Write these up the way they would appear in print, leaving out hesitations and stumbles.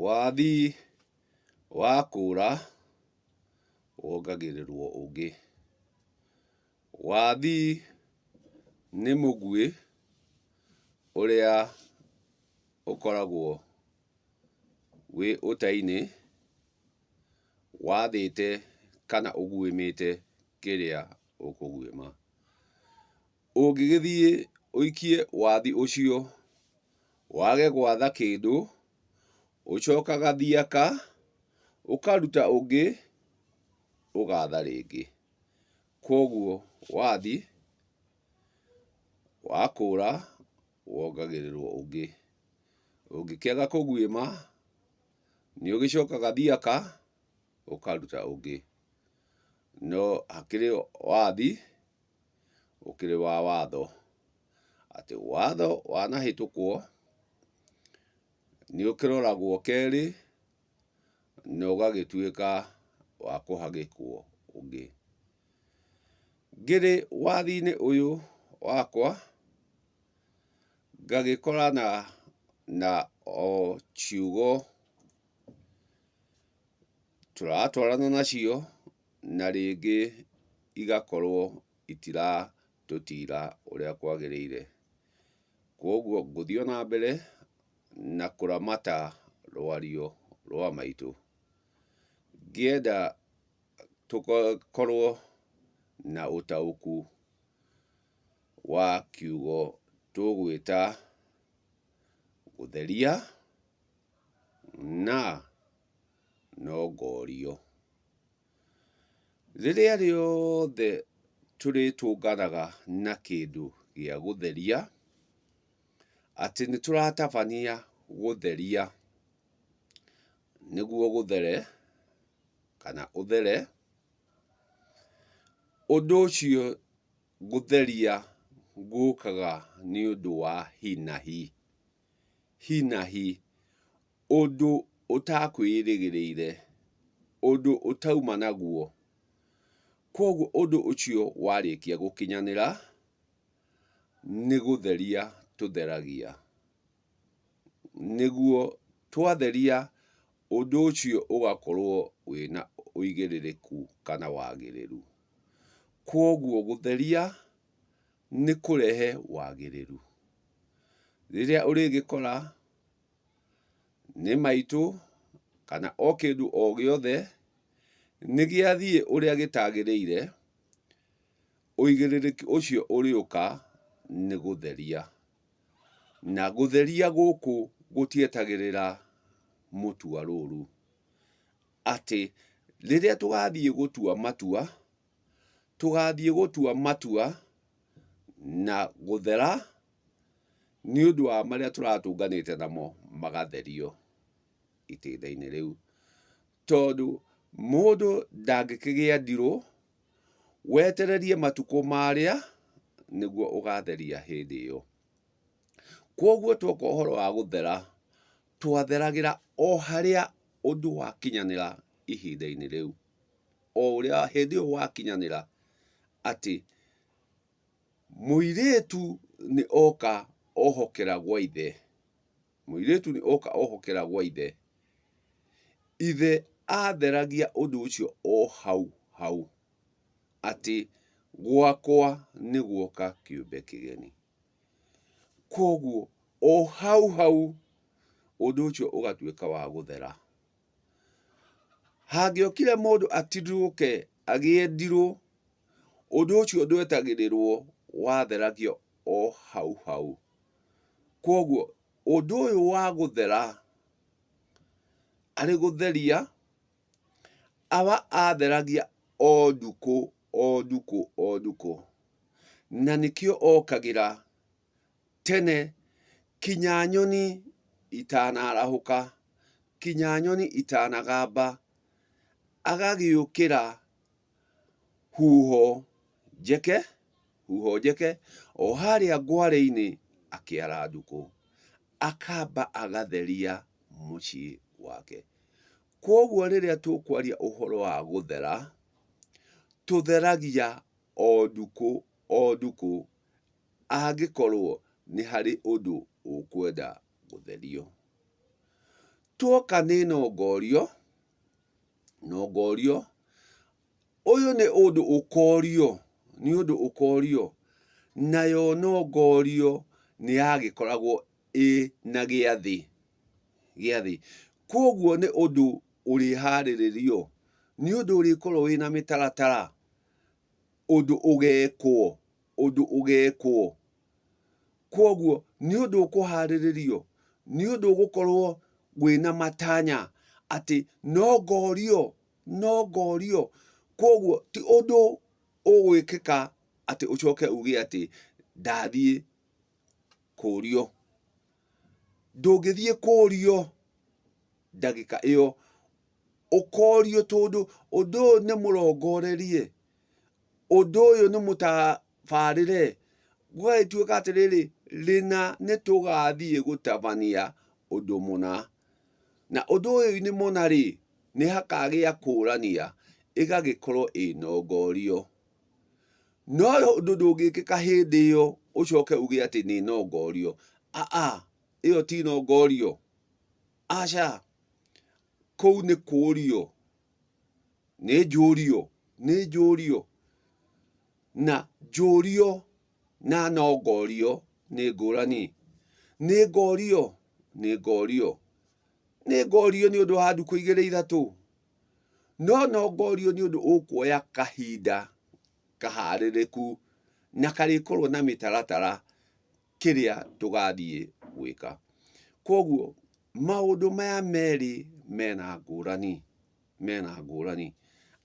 Wathi wa kũra wongagĩrĩrwo ũngĩ. Wathi nĩ mũguĩ ũrĩa ũkoragwo wĩ ũta-inĩ wathĩte kana ũguĩmĩte kĩrĩa ũkũguĩma. Ũngĩgĩthiĩ ũikie wathi ũcio wage gwatha kĩndũ, ũcokaga thiaka ũkaruta ũngĩ ũgatha rĩngĩ. Kwoguo wathi wakũra wongagĩrĩrwo ũngĩ. Ũngĩkĩaga kũguĩma nĩ ũgĩcokaga thiaka ũkaruta ũngĩ. No hakĩrĩ wathi ũkĩrĩ wa watho, atĩ watho wanahĩtũkwo nĩ ũkĩroragwo kerĩ na ũgagĩtuĩka wa kũhagĩkwo ũngĩ. Ngĩrĩ wathi-inĩ ũyũ wakwa, ngagĩkorana na o ciugo tũratwarana nacio na rĩngĩ igakorwo itiratũtira ũrĩa kwagĩrĩire. Kwoguo ngũthiĩ o na mbere na kũramata rwario rwa maitũ, ngĩenda tũkorwo na ũtaũku wa kiugo tũgwĩta gũtheria na nongorio. Rĩrĩa rĩothe tũrĩtũnganaga na kĩndũ gĩa gũtheria, atĩ nĩ tũratabania gũtheria nĩguo gũthere kana ũthere, ũndũ ũcio gũtheria gũkaga nĩ ũndũ wa hi na hi, hi na hi. Ũndũ ũtakwĩrĩgĩrĩire, ũndũ ũtauma naguo. Kwoguo ũndũ ũcio warĩkia gũkinyanĩra, nĩ gũtheria tũtheragia. Nĩguo twatheria, ũndũ ũcio ũgakorwo wĩna ũigĩrĩrĩku kana wagĩrĩru. Kwoguo gũtheria nĩ kũrehe wagĩrĩru. Rĩrĩa ũrĩgĩkora nĩ maitũ kana o kĩndũ o gĩothe nĩ gĩathiĩ ũrĩa gĩtagĩrĩire, ũigĩrĩrĩki ũcio ũrĩũka nĩ gũtheria. Na gũtheria gũkũ gũtietagĩrĩra mũtua rũru, atĩ rĩrĩa tũgathiĩ gũtua matua, tũgathiĩ gũtua matua na gũthera nĩ ũndũ wa marĩa tũratũnganĩte namo magatherio itĩna-inĩ rĩu. Tondũ mũndũ ndangĩkĩgĩa ndirũ wetererie matukũ marĩa nĩguo ũgatheria hĩndĩ ĩyo. Kwoguo twoka ũhoro wa gũthera, twatheragĩra o harĩa ũndũ wakinyanĩra ihinda-inĩ rĩu. O ũrĩa hĩndĩ ĩyo wakinyanĩra atĩ Mũirĩtu nĩ oka ohokera gwa ithe, mũirĩtu nĩ oka ohokera gwa ithe, ithe atheragia ũndũ ũcio o hau hau atĩ gwakwa nĩ guoka kĩũmbe kĩgeni. Kwoguo o hau hau ũndũ ũcio ũgatuĩka wa gũthera. Hangĩokire mũndũ atirũke agĩe ndirũ, ũndũ ũcio ndwetagĩrĩrwo watheragio o hau hau. Kwoguo ũndũ ũyũ wa gũthera, arĩ gũtheria, awa atheragia o ndukũ o ndukũ o ndukũ. Na nĩkĩo okagĩra tene kinya nyoni itanarahũka, kinya nyoni itanagamba, agagĩũkĩra huho njeke, huho njeke, o harĩa ngware-inĩ akĩara ndukũ, akamba agatheria mũciĩ wake. Kwoguo rĩrĩa tũkwaria ũhoro wa gũthera, tũtheragia o ndukũ o ndukũ angĩkorwo nĩ harĩ ũndũ ũkwenda gũtherio. Tuoka nĩ nongorio, nongorio, ũyũ nĩ ũndũ ũkorio, nĩ ũndũ ũkorio, nayo nongorio nĩ yagĩkoragwo ĩ na gĩathĩ, gĩathĩ. Kwoguo nĩ ũndũ ũrĩharĩrĩrio, nĩ ũndũ ũrĩkorwo wĩna mĩtaratara, ũndũ ũgekwo, ũndũ ũgekwo. Kwoguo nĩ ũndũ ũkũharĩrĩrio, nĩ ũndũ ũgũkorwo wĩna matanya atĩ no ngorio, no ngorio. Kwoguo ti ũndũ ũgwĩkĩka atĩ ũcoke uge atĩ ndathiĩ kũrio. Ndũngĩthiĩ kũrio ndagĩka ĩyo, ũkorio tondũ ũndũ ũyũ nĩ mũrongorerie, ũndũ ũyũ nĩ mũtabarĩre, gũgagĩtuĩka atĩrĩrĩ, rĩna nĩ tũgathiĩ gũtabania ũndũ mũna. Na ũndũ ũyũ-inĩ mũna rĩ, nĩ hakagĩa kũrania, ĩgagĩkorwo ĩ nongorio. No ũndũ ndũngĩkĩka hĩndĩ ĩyo ũcoke uge atĩ nĩ nongorio. Aa, ĩyo ti nongorio. Aca, kũu nĩ kũrio, nĩ njũrio, nĩ njũrio. Na njũrio na nongorio nĩ ngũrani. Nĩ ngorio, nĩ ngorio. Nĩ ngorio nĩ ũndũ wa thikũ igĩrĩ ithatũ. No nongorio nĩ ũndũ ũkuoya kahinda kaharĩrĩku na karĩkorwo na mĩtaratara kĩrĩa tũgathiĩ gwĩka. Kwoguo maũndũ maya merĩ mena ngũrani, mena ngũrani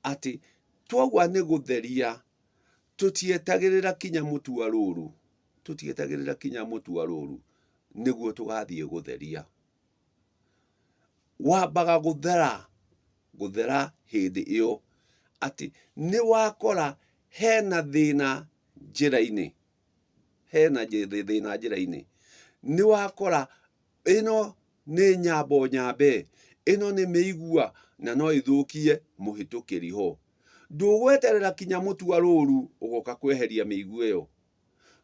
atĩ twauga nĩ gũtheria tũtietagĩrĩra kinya mũtua rũru, tũtietagĩrĩra kinya mũtua rũru nĩguo tũgathiĩ gũtheria. Wambaga gũthera, gũthera hĩndĩ ĩyo atĩ nĩ wakora hena thĩna njĩra-inĩ, hena thĩna njĩra-inĩ. Nĩ wakora ĩno nĩ nyambo nyambe, ĩno nĩ mĩigua na no ĩthũkie mũhĩtũkĩri ho. Ndũgweterera kinya mũtua rũru ũgoka kweheria mĩigua ĩyo.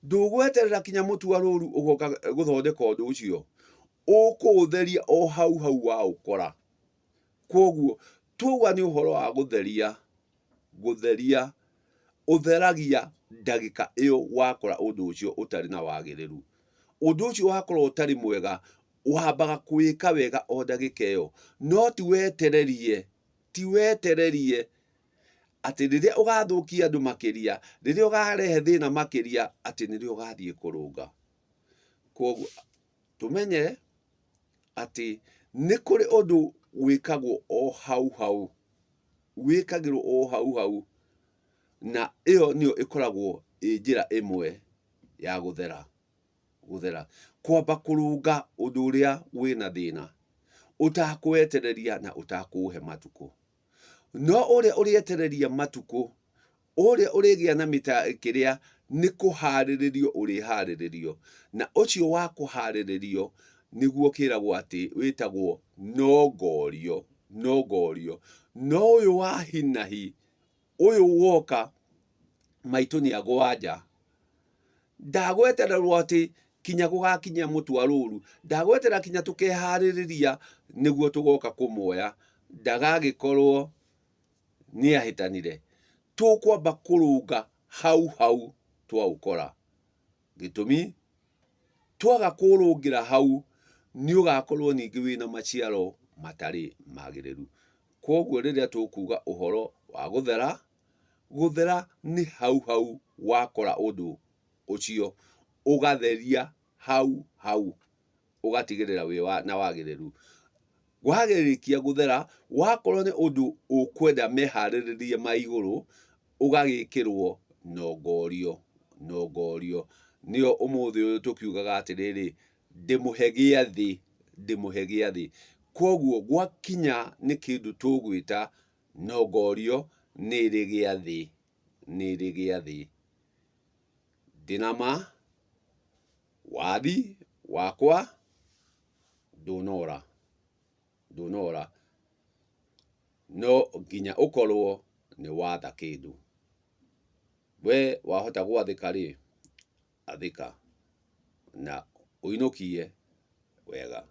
Ndũgweterera kinya mũtua rũru ũgoka gũthondeka ũndũ ũcio. Ũkũũtheria o hau hau waũkora. Kwoguo twauga nĩ ũhoro wa gũtheria, gũtheria, ũtheragia ndagĩka ĩyo wakora ũndũ ũcio ũtarĩ na wagĩrĩru. Ũndũ ũcio wakorwo ũtarĩ mwega, wambaga kũwĩka wega o ndagĩka ĩyo, no ti wetererie, ti wetererie atĩ rĩrĩa ũgathũkia andũ makĩria, rĩrĩa ũkarehe thĩna makĩria, atĩ nĩrĩo ũgathiĩ kũrũnga. Kwoguo tũmenye atĩ nĩ kũrĩ ũndũ wĩkagwo o hau hau, wĩkagĩrwo o hau hau, na ĩyo nĩyo ĩkoragwo ĩ njĩra ĩmwe ya gũthera, gũthera. Kwamba kũrũnga ũndũ ũrĩa wĩna thĩna, ũtakwetereria na ũtakũũhe matukũ. No ũrĩa ũrĩetereria matukũ, ũrĩa ũrĩgĩa na mĩta kĩrĩa nĩ kũharĩrĩrio ũrĩharĩrĩrio, na ũcio wa kũharĩrĩrio nĩguo kĩragwo atĩ wĩtagwo nongorio, nongorio. No ũyũ wa hi na hi, ũyũ woka maitũ nĩ agwa nja, ndagwetererwo atĩ kinya gũgakinya mũtua rũru, ndagweterera kinya tũkeharĩrĩria nĩguo tũgoka kũmuoya, ndagagĩkorwo nĩahĩtanire. Tũkwamba kũrũnga hau hau twaũkora. Gĩtũmi, twaga kũũrũngĩra hau, nĩũgakorwo ningĩ wĩna maciaro matarĩ magĩrĩru. Kwoguo rĩrĩa tũkuga ũhoro wa gũthera, gũthera nĩ hau hau wakora ũndũ ũcio, ũgatheria hau hau, ũgatigĩrĩra wĩ na wagĩrĩru. Warĩkia gũthera, wakorwo nĩ ũndũ ũkwenda meharĩrĩria ma igũrũ, ũgagĩkĩrwo nongorio, nongorio. Nĩyo ũmũthĩ ũyũ tũkiugaga atĩrĩrĩ, ndĩmũhe gĩathĩ, ndĩmũhe gĩathĩ. Kwoguo gwakinya nĩ kĩndũ tũgwĩta nongorio nĩ ĩrĩ gĩathĩ, nĩ ĩrĩ gĩathĩ. Ndĩna ma wathi wakwa ndũnora, ndũnora. No nginya ũkorwo nĩ watha kĩndũ. We wahota gwathĩka rĩ, athĩka na ũinũkie wega.